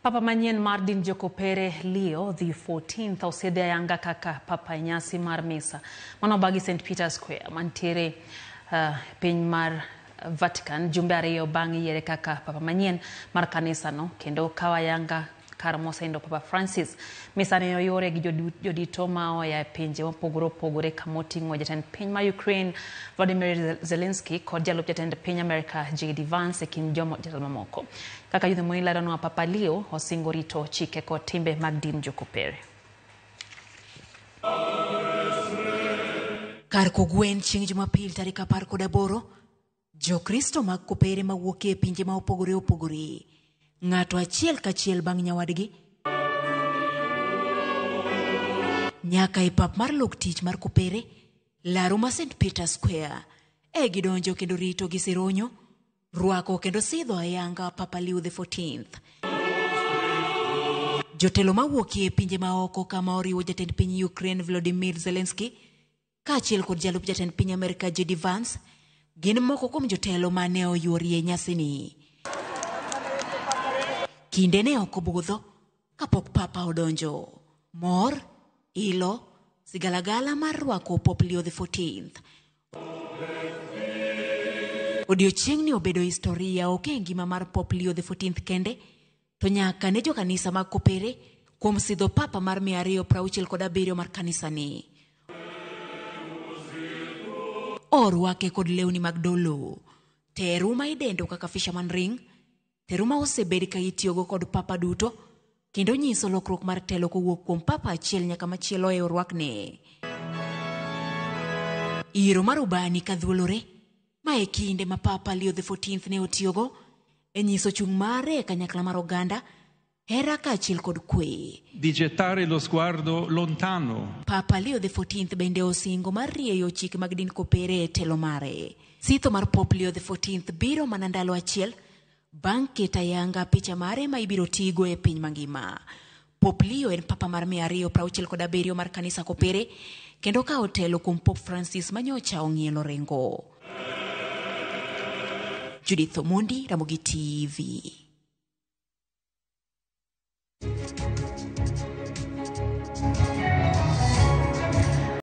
Papa manyien mar din Jokopere Leo the 14th osidhe ayanga kaka papa e nyasi mar misa manobagi St Peter's Square mantiere piny mar Vatican jumbe ariyo bang' yiere kaka papa manyien mar kanisano kendo kawo ayanga kar mosenindo Papa Francis. Misa ne oyore gi jodito ma oa e pinje mopogore opogore kamoting'o jatend piny mar Ukraine Volodymyr Zelensky kod jalup jatend piny Amerika JD Vance e kind jotelo mamoko. Kaka Judith Moi leronwa, Papa Leo osingo rito chike kod timbe mag din Jokopere. Kar kogwen chieng' Jumapil tarik 18, Jokristo mag kopere mawuok e pinje ma opogore opogore, ng'ato achiel kachiel bang' nyawadgi, nyaka e pap mar lok tich mar kopere, laru ma St Peter Square, e gidonjo kendo rito gi sironyo, rwako kendo sidho ayanga Papa Leo the 14th. Jotelo mawuok e pinje maoko kama oriwo jatend piny Ukraine Volodymyr Zelensky kaachiel kod jalup jatend piny Amerika JD Vance gin moko kuom jotelo mane oyuorie nyasini. Kinde ne ok obudho kapok Papa odonjo. Mor, ilo, sigalagala mar rwako Pope Leo the 14th. Odiochieng'ni obedo historia ok e ngima mar Pope Leo the 14th kende, to nyaka ne jokanisa mag kopere kuom sidho Papa mar 267 mar kanisani. Orwake kod lewni mag dolo, teru ma idendo kaka fisherman ring, teru ma osebed ka itiyogo kod Papa duto, kendo nyiso lokruok mar telo kowuok kuom Papa achiel nyaka machielo e orwakne. Iro mar ubani kadhuolore, ma e kinde ma Papa Leo the 14th ne otiyogo e nyiso chung' mare e kanyakla mar oganda, hera kaachiel kod kwe. Di gettare lo sguardo lontano. Papa Leo the 14th bende osingo mar rieyo chike mag din kopere e telo mare. Sitho mar Pope Leo the 14th biro mana ndalo achiel bang' keto ayanga picha mare ma ibiro tigo e piny mangima. Pope Leo en papa mar 267 mar kanisa kopere kendo kawo telo kuom Pope Francis manyocha ong'ielo rengo. Judith Omondi, Ramogi TV.